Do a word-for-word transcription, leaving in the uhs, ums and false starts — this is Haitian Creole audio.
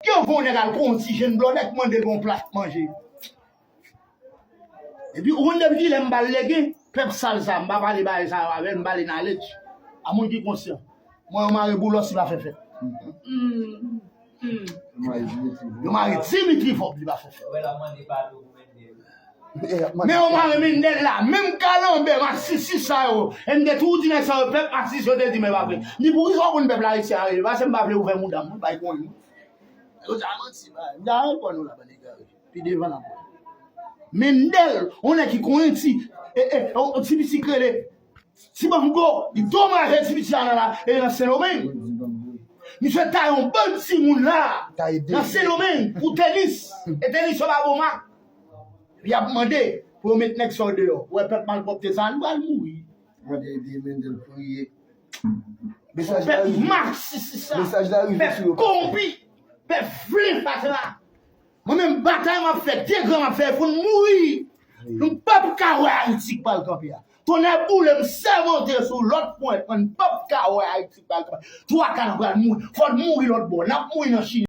Yo, gon nèg al kon ti jenn blòdè k mande l yon plat manje. Epi, ou konn depi kilè m ba l legen, pèp sal sa, m pa pale bagay sa yo avè l, m pale knowledge. A moun ki konsyan. Mwen, yo mare Boulos, li pa fè fèt. Yo mare Dimitri Vorbe, li pa fè fèt. Men yo mare Mendel la, menm kalanbè, masisi sa yo. E m te toujou di nèg sa yo, pèp masisi yo te di, men pa vre. Ni poukisa w konn pèp la rete arete, paske m pa vle ouvè mouda m, bay konn. Yo di a manti, bay. M di a reponn nou la, bann egare. Pi devan n ap wè. Mendel, yon nèg ki konnen ti, e, e, yon ti piti k rele Ti Bango, li domaje ti piti a nan la, e nan Sendomeng. Misye taye yon bann timoun la, nan Sendomeng, pou tenis. E tenis yo pa bon mak. Y ap mande pou yo met nèg sa yo deyò. Ou wè pèp malpwòpte sa, nou pral mouri. Mande epi Mendel priye. Mesaj la rive. Pèp masisi sa. Mesaj la rive sou yo. Pèp konpi. Pèp vle fatra. Mwen menm batay m ap fè, degre m ap fè, fò n mouri. Nou p ap ka wè Ayiti k pral kanpe a. Tonnè boule m, sèmante sou lòt pwen, n p ap ka wè Ayiti k pral kanpe. Twa ka n pral mouri. Fò n mouri lòt bò. N ap mouri nan Chili.